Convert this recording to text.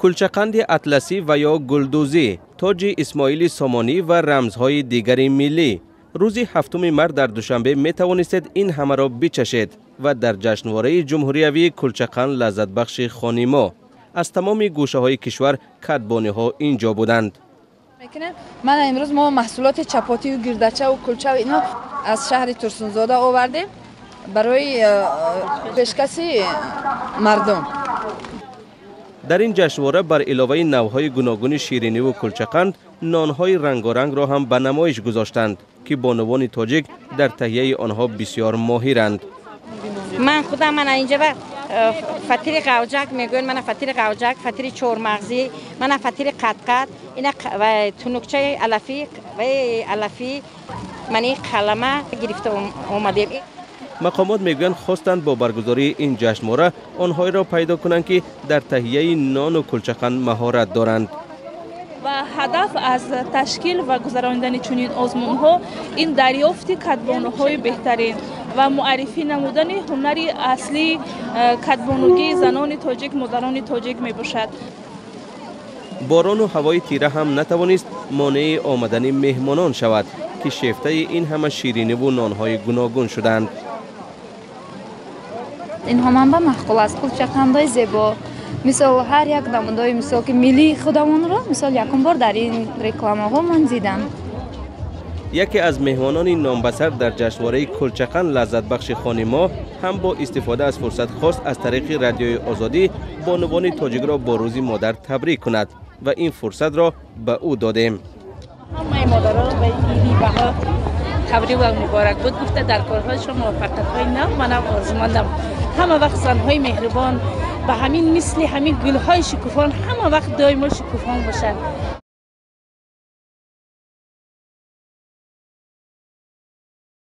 Кулчақанди атласӣ ва ё гулдӯзӣ, тоҷи Исмоили Сомонӣ ва рамзҳои дигари миллӣ. Рӯзи 7 март дар Душанбе метавонистед ин ҳамаро бичашед ва дар ҷашнвораи ҷумҳуриявии кулчақанд лаззатбахши хони мо. Аз тамоми гӯшаҳои кишвар кадбониҳо ин ҷо буданд. Мана имрӯз мо маҳсулоти чапотию гирдачаву кулчаву ино аз шаҳри Турсунзода овардем барои пешкаси мардум. Дар ин ҷашнвора бар иловаи навъҳои гуногуни шириниву кулчақанд, нонҳои рангорангро ҳам ба намоиш гузоштанд, ки бонувони тоҷик дар таҳияи онҳо бисёр моҳиранд. Ман худам мана инҷа ба фатири ғавҷак мегӯянд, мана фатири ғавҷак, фатири чормағзӣ, мана фатири қатқат, ина тунукчаи алафӣ ва алафӣ, мани қалама гирифта омадем. Мақомот мегӯянд, хостанд бо баргузории ин ҷашнвора онҳоеро пайдо кунанд, ки дар таҳияи нону кулчақанд маҳорат доранд. Ва ҳадаф аз ташкил ва гузаронидани чунин озмунҳо ин дарёфти кадбонуҳои беҳтарин ва муаррифӣ намудани ҳунари аслии кадбонугии занони тоҷик, модарони тоҷик мебошад. Борону ҳавои тира ҳам натавонист монеи омадани меҳмонон шавад, ки шефтаи ин ҳама шириниву нонҳои гуногун шуданд. Инҳо манба маъқул аст, кулчақандҳои зебо, мисол ҳар як намудҳои, мисол ки миллии худамонро, мисол якум бор дар ин рекламаҳо ман дидам. Яке аз меҳмонони номбасар дар ҷашнвораи кулчақанд лаззатбахши хони мо ҳам бо истифода аз фурсат хост аз тариқи Радиои Озодӣ бонувони тоҷикро бо Рӯзи модар табрик кунад ва ин фурсатро ба ӯ додем. Ҳамаи модарон ба иди баҳор табрик ва муборакбод гуфта, дар корҳояшон муваффақиятҳои нав ба нав орзумандам. Ҳама вақт занҳои меҳрубон ба ҳамин мисли ҳамин гулҳои шукуфон ҳама вақт доимо шукуфон бошанд.